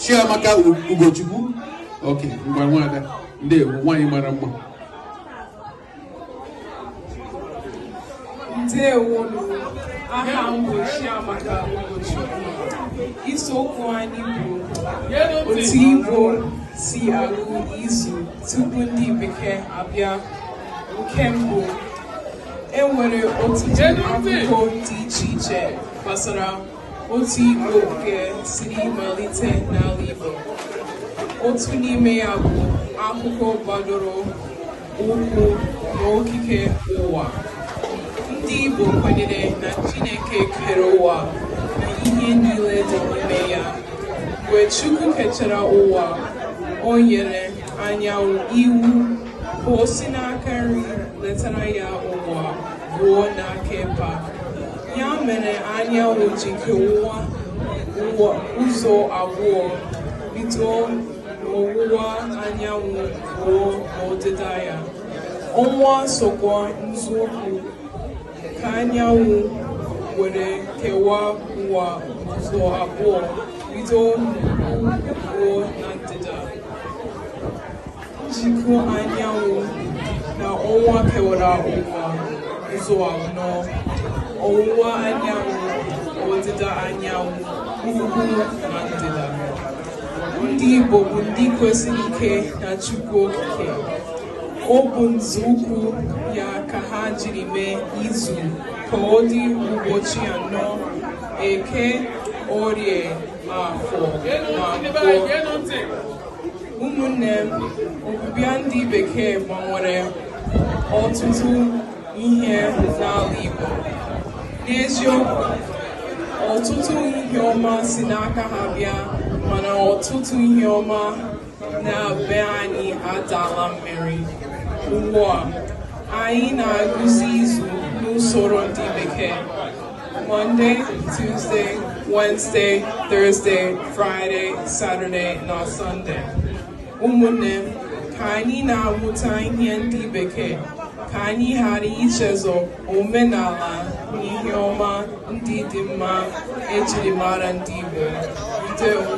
Chiamaka Ugochukwu. Ok, ngwa nwada, ndewo, nwaanyị mara mma. Ndewonu, aha m bụ Chiamaka Ugochukwu. Isiokwu anyị bụ otu Igbo si agụ izu tupu ndị bekee abịa. Nke mbụ, e nwere ọtụtụ akụkọ dị iche iche gbasara otu Igbo oge siri malite n'ala Igbo. Otu n'ime ya bụ akụkọ gbadoro ụkwụ n'okike ụwa. Ndị Igbo kwenyere na Chineke kere ụwa na ihe niile dị n'ime ya. Mgbe Chukwu kechara ụwa, o nyere anyanwụ iwu ka o si n'aka nri letara ya ụwa ruo n'aka ekpe. Ya mere anyanwụ ji kewaa ụwa ụzọ abụọ, bido n'ọwụwa anyanwụ ruo n'ọdịda ya. Ọnwa sokwa nzọụkwụ ka anyanwụ were kewaa ụwa ụzọ abụọ, bido n'ugwu ruo na ndịda. Njikọ anyanwụ na ọnwa kewara ụwa ụzọ anọ: ọwụwa anyanwụ, ọdịda anyanwụ, ugwu na ndịda. Ndị Igbo bụ ndị kwesiri ike na Chukwu Okike. Ọ bụ nzọụkwụ ya ka ha jiri mee izu ka ọ dị ụbọchị anọ: Eke, Orie, Afọ na Nkwọ. Ụmụnne m, ọbịbịa ndị bekee gbanwere ọtụtụ ihe n'ala Igbo. N'eziokwu, ọtụtụ ihe ọma si n'aka ha bịa, mana ọtụtụ ihe ọma na be anyị adaala mmiri. Ugbu a, anyị na-agụzi izu n'usoro ndị bekee: Monday, Tuesday, Wednesday, Thursday, Friday, Saturday na Sunday. Ụmụnne m, ka anyị na-amụta ihe ndị bekee, ka anyị ghara ichezọ omenala na ihe ọma ndị dị mma ejiri mara ndị Igbo. Ndewo.